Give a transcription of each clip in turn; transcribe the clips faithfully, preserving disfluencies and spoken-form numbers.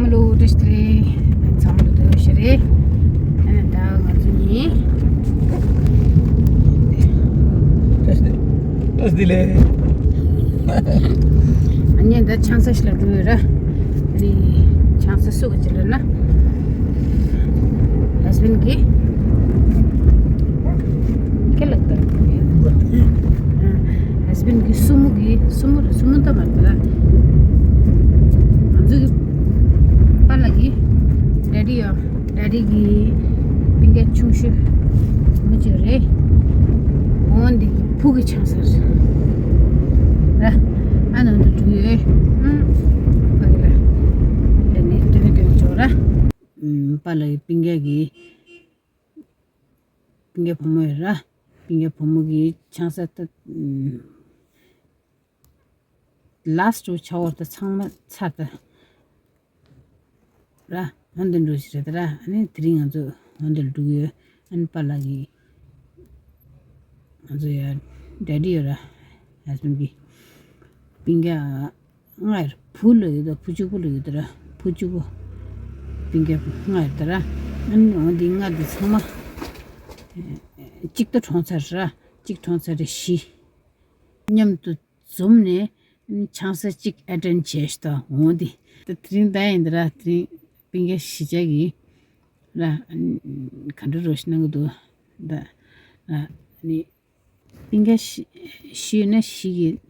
Hello, Destiny. Sambuto shere. Ena da ngazuni. Destiny. Anya da chance shla duera. Ni chance su gajela na. Husband ki. Kya lagta hai? Husband ki sumo ki, sumo, sumo ta marta. Anzu ki pala ki daddy ya, daddy ki pinga chungshi mucho re. Ondi ki pugi chansar. Ra, ano ndu tuye. Hmm. Pagila. Dene, dene, dene chora. Hmm, pala ki pinga ki Pinga phomo ra, pinga phomo ki changsa ta, mm, last wo chawar ta changma chata ra, handen ro chira ta ra, ani tring anzo handen duyo, an pala ki anzo ya daddy ra, husband ki pinga ngair phulo yuda, phuchuku lo yudra, phuchuku pinga ngair tara. An di nga di sama chik to thonsa ra, chik thonsa de shi. Nyam tu zum ne changsa chik attend chesh ta hon di. Ta trin da indra, trin pinga shija gi ra, khandu roshna gudu da, ra, ni Pinga shi, shi na shi ki,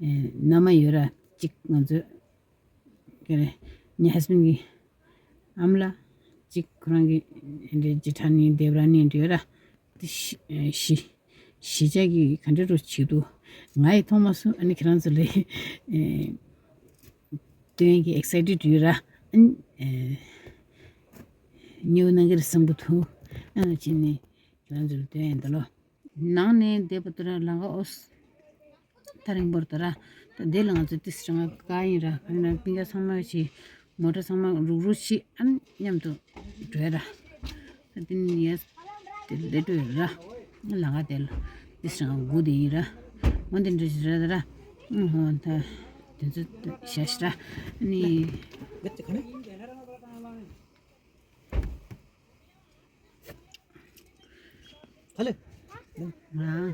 eh, nama yora chik ngazo kere. Ni husband ki amla chik khurang ki ende jethani devrani ende yora. Ti shi, eh, shi, shi ja ki khande ro chidu. Ngai Thomas ani khran zule, eh, tuyen ki excited yora. An, eh, nyu nangir sambutu. An chini khran zule tuyen dalo. Nang ne de patra langa os taring bor tara. Ta de langa tu tis ranga kai ra. Kana pinga sama chi motor sama ruru chi an nyam tu dra. Ta tin yes te de tu ra. Langa tel tis ranga gu de ra. Mon din ra ra. Hon ta tin tu shash ra. Ni खा ले। हाँ।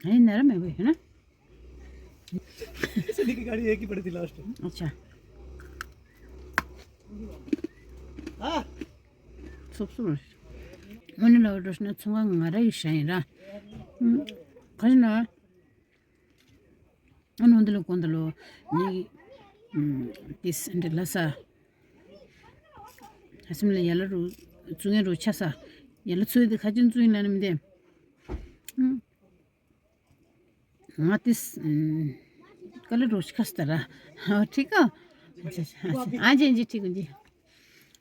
है, नरम है भाई, है ना? सनी की गाड़ी एक ही पड़ी थी लास्ट में। अच्छा। हाँ। सब सुन। मैंने लगा दोस्त ने छुआ मारा ही शायरा। हम्म, खजना। Anu ondelo kondelo ni, mm, tis ende lasa. Asimle yala ru, tsunge ru chasa. Yala tsui de khajin tsui na nimde. Mm. Nga tis, mm, kala ru chasta ra. Ha, thik hai? Acha, acha, acha. Aji, aji, thik hai ji.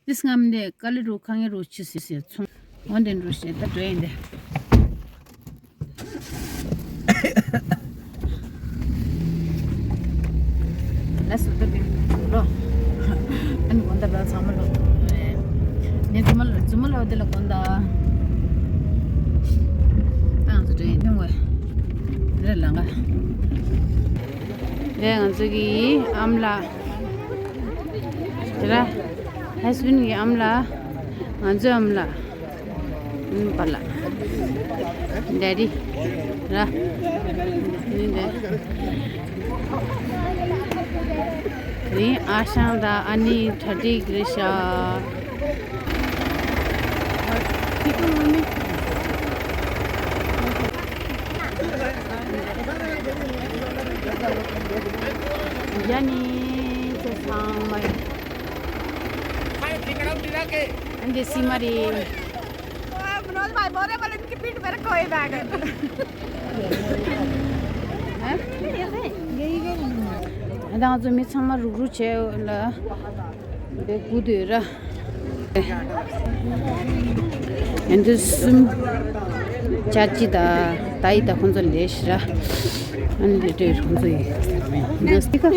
This ngam de kali ro khange ro chi si si chung. One den ro shi ta train de. Let's do the bin lo. Ani konda ba samalo. Ne zumal zumal de la konda. Tang zu train de we. Re langa. Re ngan zu gi amla. Tera, husband ki amla, ngan zu amla. Hmm, pala. Daddy, ra. Ni de. Ni ashang da ani thirty grisha. Yani, se sang mai. Ande simari. Manoj भाई बोल रहे, बोले, "इनकी पीठ पर कोई बैग है।" Ada ngan zu mi tsangma ruru che la de kudu ra. Ende sum chachi da tai da khonzo lesh ra. Ani leader khonzo ye. Nastika.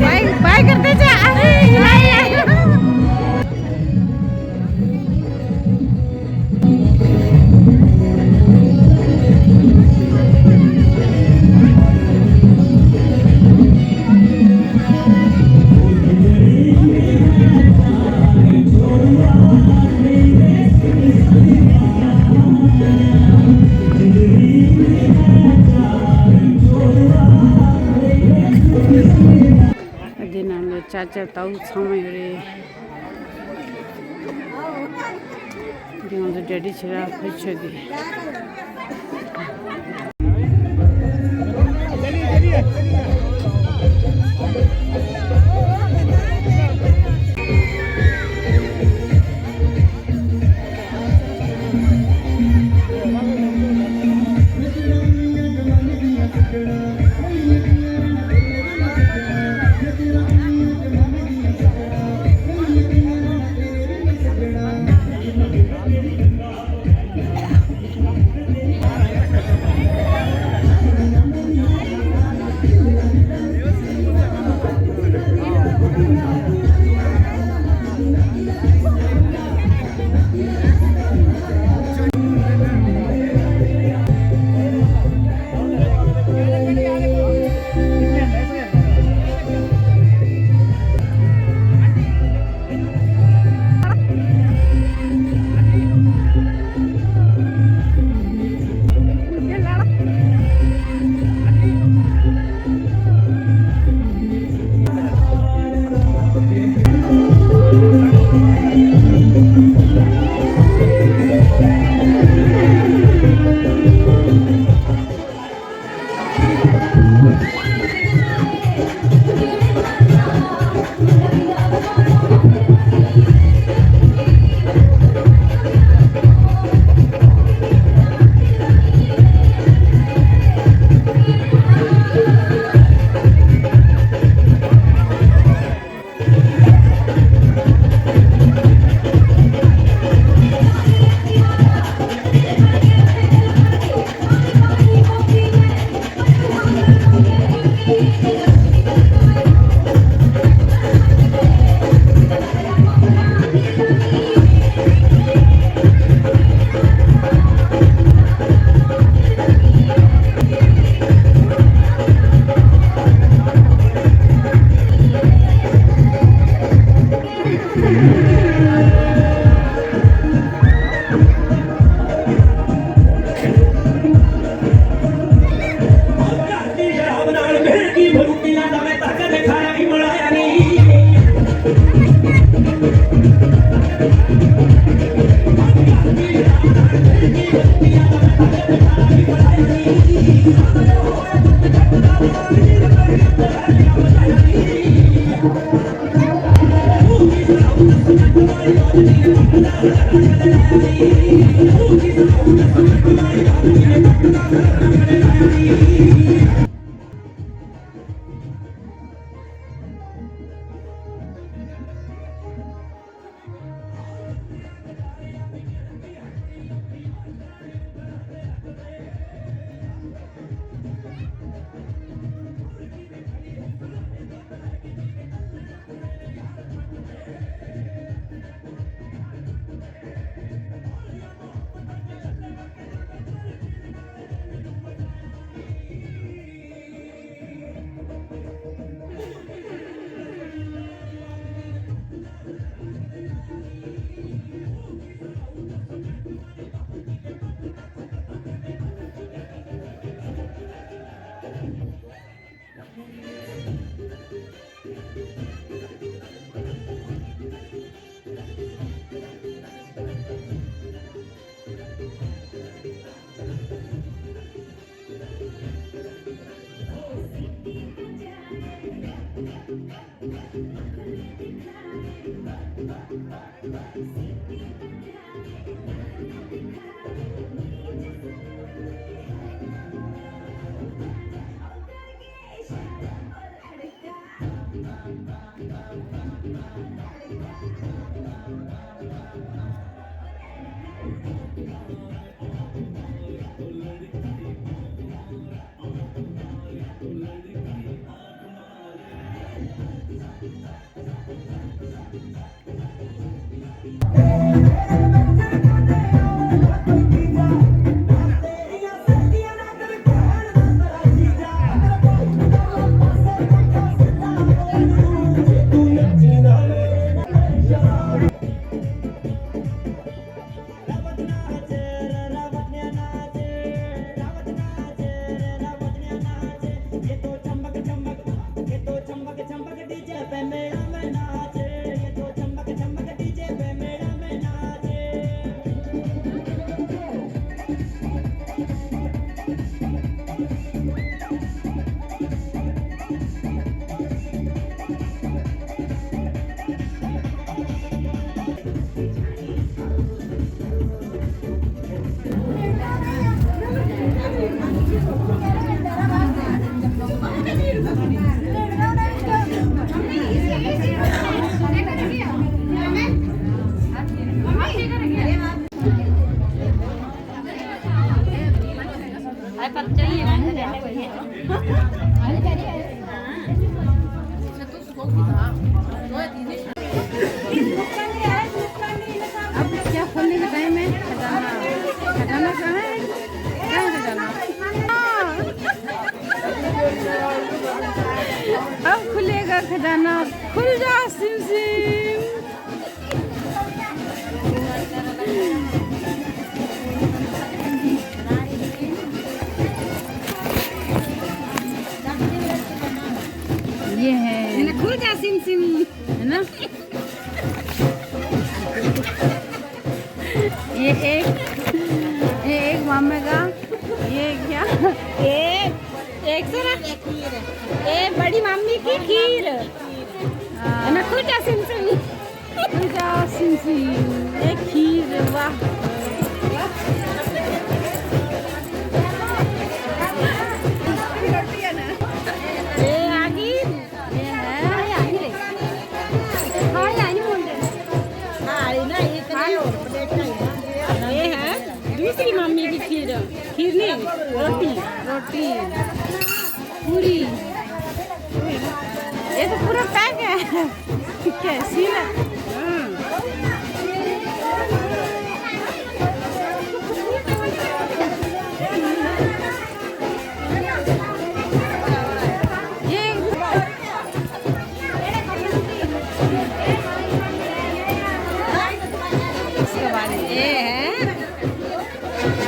Bye, bye करते जा। अरे, हिला, हिला। चाचा ताऊ छामे रे। दिउँदो डैडी छिरा खुश होगी। अब क्या खोलने का टाइम है? खजाना। खजाना कहाँ है? कहाँ है खजाना? हाँ। अब खुलेगा खजाना। खुल जा सिम सिम। ये है। खुल जा सिम सिम। है ना? ये एक, ये एक मामे का, ये क्या? ये एक सौ ना? ये बड़ी मम्मी की खीर। हाँ। है ना? खुल जा सिम सिम। खुल जा सिम सिम। ये खीर, वाह। ये आ गई। ये है। ये है दूसरी मम्मी की खीर, खीर नहीं, रोटी। रोटी, पूरी। ये तो पूरा पैक है। कैसी ना? हाँ। ये इसके बाद ये है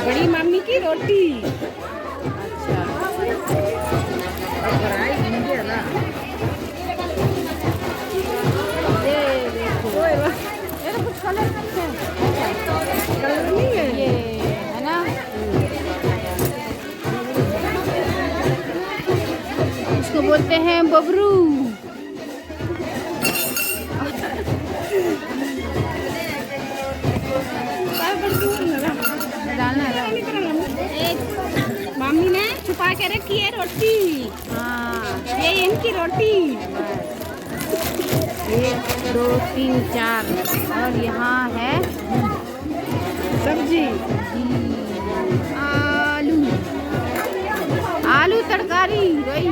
बड़ी मम्मी की रोटी। अच्छा। ये देखो। ये तो कुछ कलर नहीं है। कलर नहीं है। ये है ना? इसको बोलते हैं बबरू। डालना है। एक मम्मी ने छुपा के रखी है रोटी। हाँ। ये इनकी रोटी। एक, दो, तीन, चार। और यहाँ है सब्जी। आलू, आलू तरकारी, वही।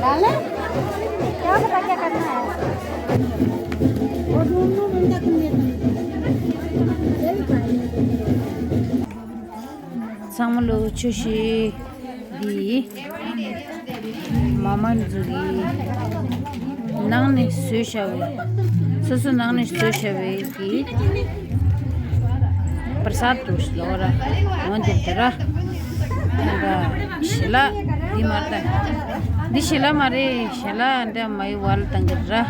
डाला? क्या पता क्या करना है। वो दोनों बंदा तुम ये कर। Samolo chushi-gi mama-zi-gi nangne süshawe, süsü nangne süshawe-gi prasad tush lora wonde tera. Nda shila di marta. Di shila mare shila nda mai wal tangira.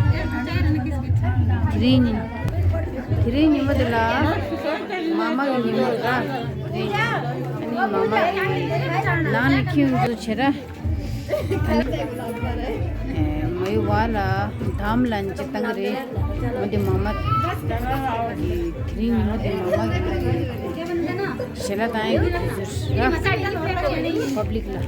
Krini, krini madala mama-gi nimra. Ani mama-gi nani kiun du chera. Ani, eh, mai wala dam lan chitangre. Mode mama. Krini mode mama-gi. Shela tai public la.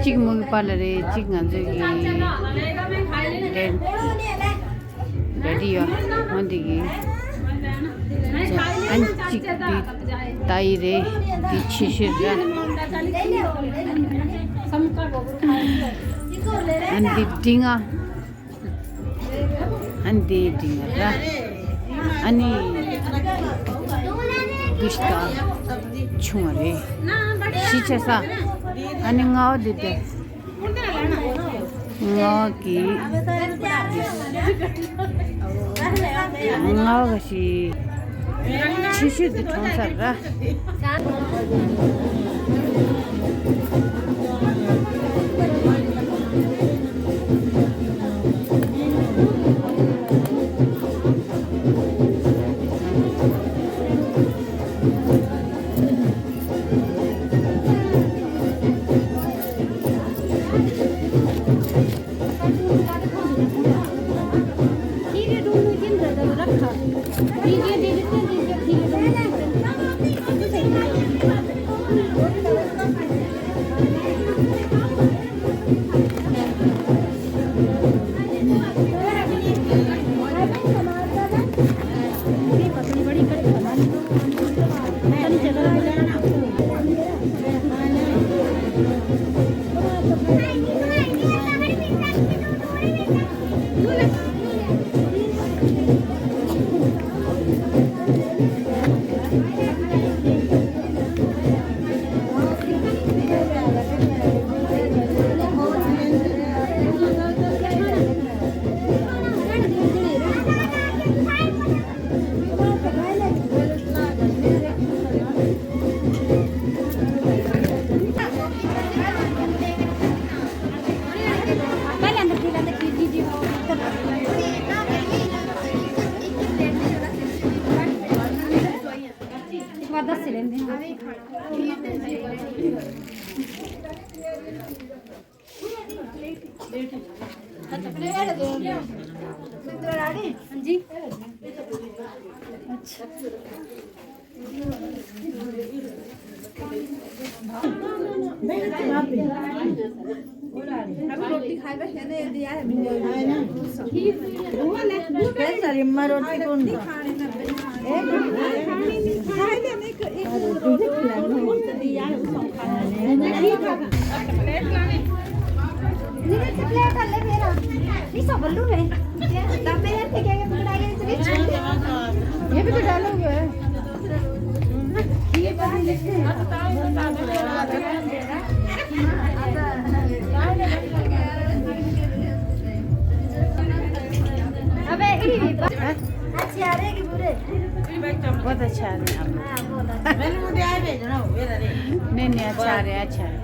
चिक मुगी पाले रे, चिक गंजो की। Dad-, daddy या, होंदी की। अंचिक दी ताई रे, दी छिशिर रा। अंदी डिंगा। अनि दे डिंगरा। अनि गुस्ता छुरे। शिक्षा सा। अनि गाव दिते। गाव की। गाव गशी। शिशु दिठों सर रा। ये भी तो डाला हुआ है। अबे, अच्छे आ रहे कि बुरे? बहुत अच्छा आ रहे हैं आप। हाँ, बहुत अच्छा। नहीं, नहीं, अच्छा आ रहे, अच्छा है।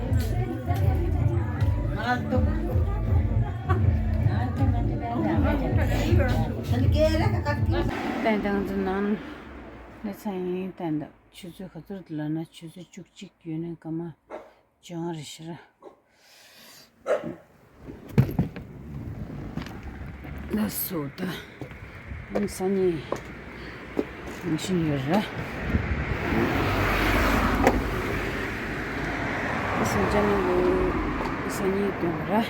तैं तंग जनान ले सही तैं दा। छुजु खतुर लना छुजु चुक चिक यूने कमा चोर शरा। दा सोता। हम सनी मशीन रा। इस जन सनी तो रा।